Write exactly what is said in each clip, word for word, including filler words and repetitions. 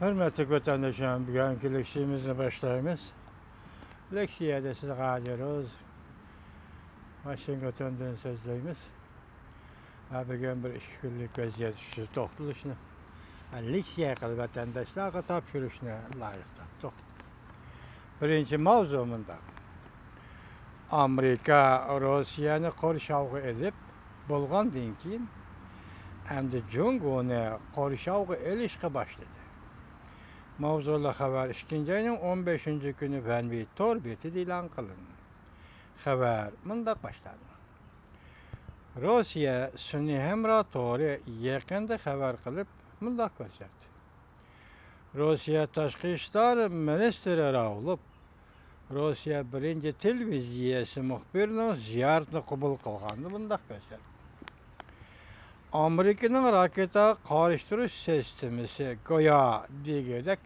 ھۆرمەتلىك ۋەتەنداشلار، بۈگۈنكى لېكسىيەمىزنى باشلايمىز. لېكسىيەدە سىزگە ھازىر روز ۋاشىنگتوندىن سۆزلەيمىز. ھە، بۈگۈن بىر ئىككى كۈنلۈك ۋەزىيەت ئۈستىدە توختىلىشنى، ھە، لېكسىيە قىلىپ ۋەتەنداشلارغا تاپشۇرۇشنى لايىق تاپتۇق. بىرىنچى ماۋزۇ مۇنداق. ئامېرىكا روسىيەنى قورشاۋغا ئېلىپ بولغاندىن كېيىن، ئەمدى جۇڭگونى قورشاۋغا ئېلىشقا باشلىدى. ماۋزۇلۇق خەۋەر ئىككىنچى ئاينىڭ ئون بەشىنچى كۈنى فەنۋى تور بېتىدە ئېلان قىلىندى. خەۋەر مۇنداق باشلاندى. روسىيە سۈنئىي ھەمراھ تورى يېقىندا خەۋەر قىلىپ مۇنداق كۆرسەتتى. روسىيە تاشقى ئىشلار مىنىستىرى راۋلوف روسىيە بىرىنچى تېلېۋىزىيەسى مۇخبىرىنىڭ زىيارىتىنى قوبۇل قىلغاندا مۇنداق كۆرسەتتى. ئامېرىكىنىڭ راكېتا قارشى تۇرۇش سىستېمىسى گويا دېگۈدەك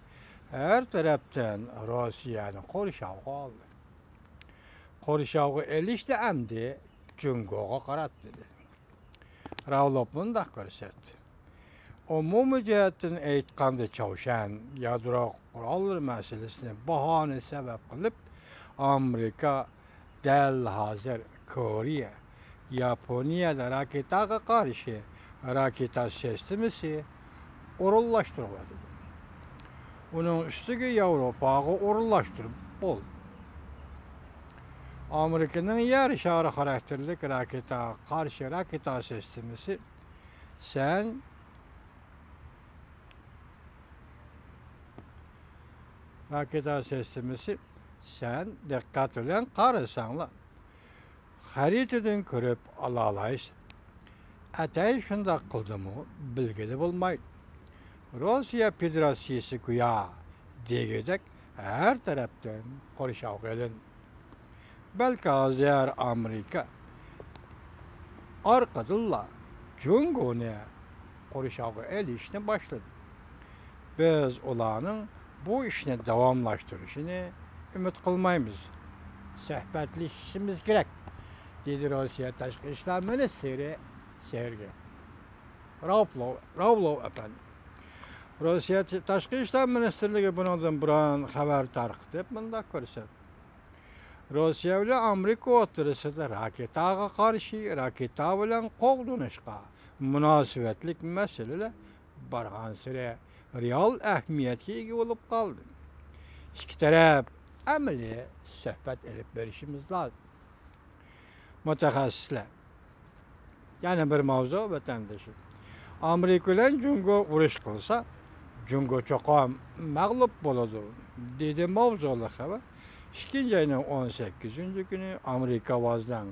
ھەر تەرەپتىن روسىيەنى قورشاۋغا ئالدى. قورشاۋغا ئېلىشتا ئەمدى جۇڭگوغا قاراتتى، دېدى. راۋلوف مۇنداق كۆرسەتتى. ئومۇمىي جەھەتتىن ئېيتقاندا، چاۋشيەن يادرو قوراللىرى مەسىلىسىنى باھانە سەۋەب قىلىپ، ئامېرىكا دەل ھازىر كورېيە، ياپونىيەدە راكېتاغا قارشى راكېتا سىستېمىسى ئورۇنلاشتۇرۇۋاتىدۇ. ئۇنىڭ ئۈستىگە ياۋروپاغا ئورۇنلاشتۇرۇپ بولدى. ئامېرىكىنىڭ يەر شارى خاراكتېرلىك راكېتاغا قارشى راكېتا سىستېمىسى سەن، راكېتا سىستېمىسى سەن دىققەت بىلەن قارىساڭلار، خەرىتىدىن كۆرۈپ ئالالايسەن. ئەتەي شۇنداق قىلدىمۇ بىلگىلى بولمايدۇ. روسىيە فېدېراتسىيىسى گويا دېگۈدەك ھەر تەرەپتىن قورشاۋغا ئېلىندى. بەلكى ھازىر ئامېرىكا ئارقىدىنلا جۇڭگونى قورشاۋغا ئېلىشنى باشلىدى. بىز ئۇلارنىڭ بۇ ئىشنى داۋاملاشتۇرۇشىنى ئۈمىد قىلمايمىز. سۆھبەتلىشىشىمىز كېرەك، دېدى روسىيە تاشقى ئىشلار مىنىستىرى سېرگېي راۋلوف، راۋلوف ئەپەندى. روسىيە تاشقى ئىشلار مىنىستىرلىكى بۇنىڭدىن بۇرۇن خەۋەر تارقىتىپ مۇنداق كۆرسەتتى. روسىيە بىلەن ئامېرىكا ئوتتۇرىسىدا راكېتاغا قارشى، راكېتا بىلەن قوغدىنىشقا مۇناسىۋەتلىك مەسىلىلەر بارغانسېرى رېئال ئەھمىيەتكە ئىگە بولۇپ قالدى. ئىككى تەرەپ ئەمەلىي سۆھبەت ئېلىپ بېرىشىمىز لازىم. مۇتەخەسسىسلەر. يەنە بىر ماۋزۇ، ۋەتەندىشىم. ئامېرىكا بىلەن جۇڭگو ئۇرۇش قىلسا، جۇڭگو چوقۇم مەغلۇپ بولىدۇ، دېدى ماۋزۇلۇق خەۋەر. ئىككىنچى ئاينىڭ ئون سەككىزىنچى كۈنى ئامېرىكا ئاۋازىنىڭ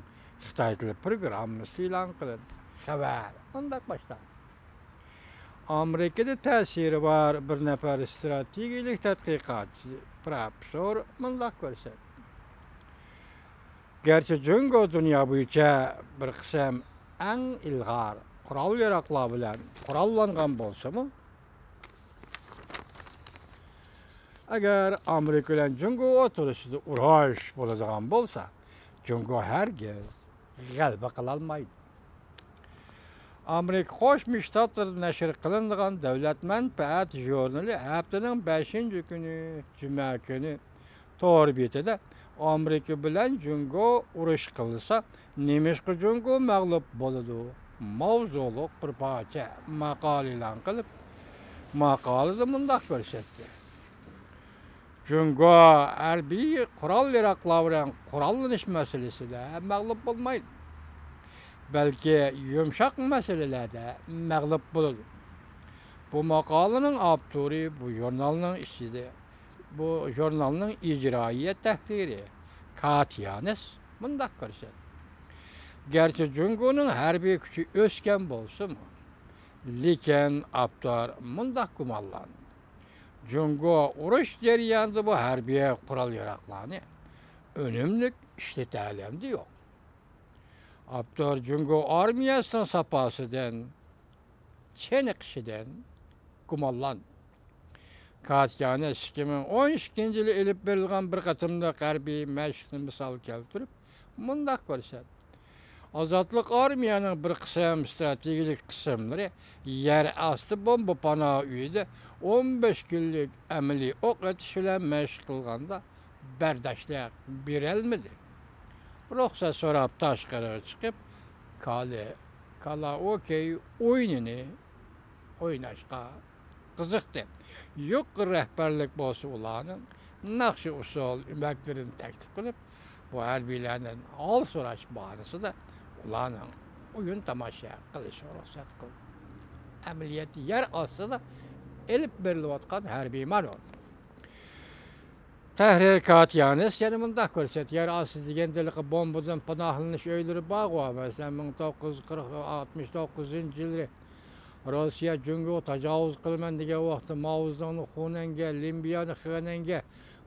خىتاي تىلى پروگراممىسى ئېلان قىلىندى. خەۋەر مۇنداق باشلاندى. ئامېرىكىدا تەسىرى بار بىر نەپەر ئىستراتېگىيەلىك تەتقىقاتچى پروفېسسور مۇنداق كۆرسەتتى. گەرچە جۇڭگو دۇنيا بويىچە بىر قىسىم ئەڭ ئىلغار قورال-ياراغلار بىلەن قوراللانغان بولسىمۇ، ئەگەر ئامېرىكا بىلەن جۇڭگو ئوتتۇرىسىدا ئۇرۇش بولىدىغان بولسا، جۇڭگو ھەرگىز غەلىبە قىلالمايدۇ. ئامېرىكا قوشما شتاتلىرىدا نەشر قىلىنىدىغان دۆلەت مەنپەئەت ژۇرنىلى ھەپتىنىڭ بەشىنچى كۈنى، جۈمە كۈنى، تور بېتىدە «ئامېرىكا بىلەن جۇڭگو ئۇرۇش قىلسا، نېمىشقا جۇڭگو مەغلۇپ بولىدۇ؟» ماۋزۇلۇق بىر پارچە ماقالە ئېلان قىلىپ، ماقالىدە مۇنداق كۆرسەتتى. جۇڭگو ھەربىي قورال-ياراغلار بىلەن قوراللىنىش مەسىلىسىدە مەغلۇپ بولمايدۇ، بەلكى يۇمشاق مەسىلىلەردە مەغلۇپ بولىدۇ. بۇ ماقالىنىڭ ئاپتورى بۇ ژۇرنالنىڭ ئىچىدە، بۇ ژۇرنالنىڭ ئىجرائىيە تەھرىرى كاتيانىس مۇنداق كۆرسەتتى. گەرچە جۇڭگونىڭ ھەربىي كۈچى ئۆسكەن بولسىمۇ، لېكىن ئاپتور مۇنداق گۇمانلاندى. جۇڭگو ئۇرۇش جەريانىدا بۇ ھەربىي قورال-ياراغلارنى ئۈنۈملۈك ئىشلىتەلەمدى يوق. ئاپتور جۇڭگو ئارمىيەسىنىڭ ساپاسىدىن، چېنىقىشىدىن گۇمانلاندى. كاتيانىس ئىككى مىڭ ئون ئىككىنچى يىلى ئېلىپ بېرىلغان بىر قېتىملىق ھەربىي مەشىقنى مىسال كەلتۈرۈپ، مۇنداق كۆرسەتتى. ئازادلىق ئارمىيەنىڭ بىر قىسىم ستراتېگىيەلىك قىسىملىرى يەر ئاستى بومبا پاناھ ئۆيىدە ئون بەش كۈنلۈك ئەمەلىي ئوق ئېتىش بىلەن مەشىق قىلغاندا بەرداشلىق بېرەلمىدى. رۇخسەت سوراپ تاشقىرىغا چىقىپ، كالى-، كالاوكېي ئويۇنىنى ئويناشقا قىزىقتى. يۇقىرى رەھبەرلىك بولسا ئۇلارنىڭ ناخشا-ئۇسسۇل ئۆمەكلىرىنى تەكلىپ قىلىپ، بۇ ھەربىيلەردىن ھال سوراش باھانىسىدا ئۇلارنىڭ ئويۇن تاماشا قىلىشىغا رۇخسەت قىلدى. ئەمەلىيەتتە يەر ئاستىدا ئېلىپ بېرىلىۋاتقان ھەربىي مانېۋىر. تەھرىر كاتيانېس يەنە مۇنداق كۆرسەتتى، يەر ئاستى دېگەندە ھېلىقى بومبىدىن پاناھلىنىش ئۆيلىرى بارغۇ، مەسىلەن، مىڭ توققۇز يۈز قىرىق، ئاتمىش توققۇزىنچى يىلى روسىيە جۇڭگوغا تاجاۋۇز قىلىمەن دېگەن ۋاقىتتا، ماۋزېدۇڭنى خۇنەنگە، لىنبيانى خېنەنگە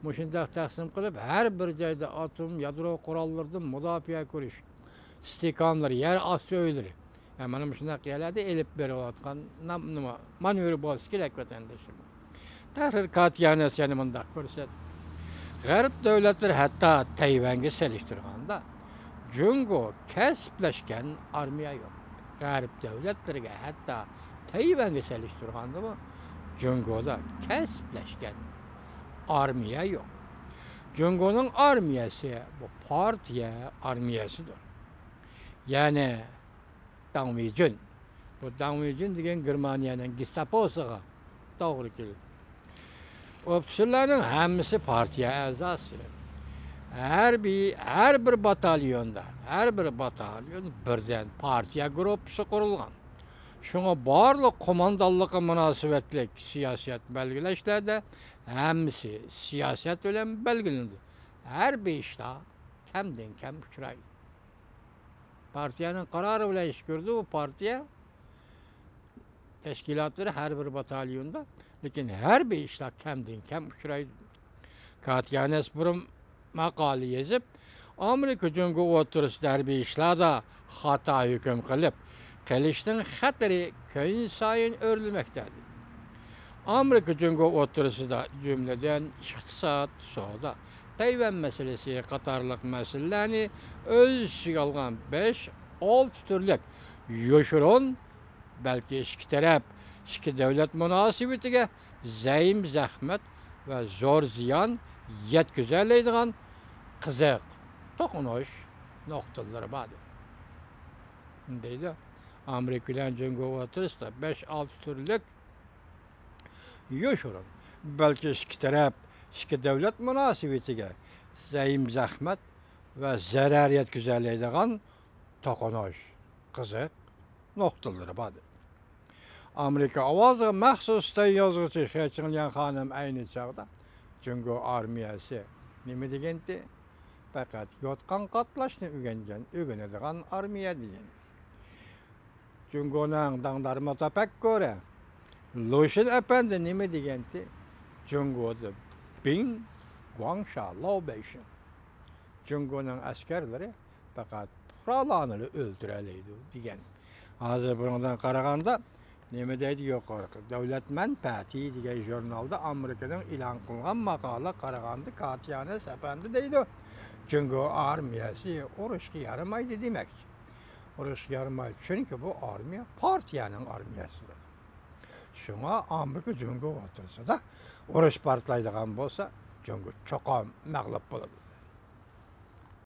مۇشۇنداق تەقسىم قىلىپ، ھەر بىر جايدا ئاتوم يادرو قوراللىرىدىن مۇداپىئە كۆرۈش ئىستىھكاملىرى، يەر ئاستى ئۆيلىرى، ھە، مانا مۇشۇنداق يەرلەردە ئېلىپ بېرىلىۋاتقان نام-، نېمە، مانېۋىر بولسا كېرەك، ۋەتەندىشىم. تەھرىر كاتيانېس يەنە مۇنداق كۆرسەتتى. غەرب دۆلەتلىرى ھەتتا تەيۋەنگە سېلىشتۇرغاندا، جۇڭگو كەسىپلەشكەن ئارمىيە يوق. غەرب دۆلەتلىرىگە ھەتتا تەيۋەنگە سېلىشتۇرغاندىمۇ، جۇڭگودا كەسىپلەشكەن ئارمىيە يوق. جۇڭگونىڭ ئارمىيەسى بۇ پارتىيە ئارمىيەسىدۇر. يەنى داڭ ۋېيجۈن. بۇ داڭ ۋېيجۈن دېگەن گېرمانىيەنىڭ گېستاپوسىغا توغرا كېلىدۇ. ئوفىتسېرلارنىڭ ھەممىسى پارتىيە ئەزاسى. ھەربىي، ھەر بىر باتاليوندا، ھەر بىر باتاليون بىردىن پارتىيە گۇرۇپپىسى قۇرۇلغان. شۇڭا بارلىق قوماندانلىققا مۇناسىۋەتلىك سىياسەت بەلگىلەشلەردە ھەممىسى سىياسەت بىلەن بەلگىلىنىدۇ. ھەربىي ئىشلار كەمدىن كەم ئۇچرايدۇ. پارتىيەنىڭ قارارى بىلەن ئىش كۆرىدۇ، بۇ پارتىيە تەشكىلاتلىرى ھەر بىر باتاليوندا، لېكىن ھەربىي ئىشلار كەمدىن كەم ئۇچرايدۇ. كاتيانېس بۇرۇن ماقالە يېزىپ، ئامېرىكا جۇڭگو ئوتتۇرىسىدا ھەربىي ئىشلاردا خاتا ھۆكۈم قىلىپ قېلىشنىڭ خەتىرى كۈنسايىن ئۆرلىمەكتە، دېدى. ئامېرىكا جۇڭگو ئوتتۇرىسىدا، جۈملىدىن، ئىقتىساد، سودا، تەيۋەن مەسىلىسى قاتارلىق مەسىلىلەرنى ئۆز ئىچىگە ئالغان بەش، ئالتە تۈرلۈك يوشۇرۇن، بەلكى ئىككى تەرەپ، ئىككى دۆلەت مۇناسىۋىتىگە زەيىم زەخمەت ۋە زور زىيان يەتكۈزەلەيدىغان قىزىق توقۇنۇش نۇقتىلىرى بار، دەيدۇ. ئامېرىكا بىلەن جۇڭگو ئوتتۇرىسىدا بەش، ئالتە تۈرلۈك يوشۇرۇن، بەلكى ئىككى تەرەپ، ئىككى دۆلەت مۇناسىۋىتىگە زەيىم زەخمەت ۋە زەرەر يەتكۈزەلەيدىغان توقۇنۇش قىزىق نۇقتىلىرى بار. ئامېرىكا ئاۋازىغا مەخسۇس خىتاي يازغۇچى خې چىڭليەن خانىم ئەينى چاغدا جۇڭگو ئارمىيەسى نېمە دېگەنتى؟ پەقەت يوتقان قاتلاشنى ئۆگەنگەن، ئۆگىنىدىغان ئارمىيە دېگەن. جۇڭگونىڭ داڭدارما تەپەككۇرى لۇشىن ئەپەندى نېمە دېگەنتى؟ جۇڭگودا بىڭ، گۇاڭشا، لاۋ بەيشىڭ. جۇڭگونىڭ ئەسكەرلىرى پەقەت پۇقرالارنىلا ئۆلتۈرەلەيدۇ، دېگەن. ھازىر بۇنىڭدىن قارىغاندا، نېمە دەيدۇ يۇقىرىقى، دۆلەت مەنپەئەتى دېگەن ژۇرنالدا ئامېرىكىنىڭ ئېلان قىلغان ماقالىگە قارىغاندا، كاتيانېس ئەپەندى دەيدۇ، جۇڭگو ئارمىيەسى ئۇرۇشقا يارىمايدۇ دېمەكچى. ئۇرۇشقا يارىمايدۇ، چۈنكى بۇ ئارمىيە پارتىيەنىڭ ئارمىيەسىدۇر. شۇڭا ئامېرىكا جۇڭگو ئوتتۇرىسىدا ئۇرۇش پارتلايدىغان بولسا، جۇڭگو چوقۇم مەغلۇپ بولىدۇ.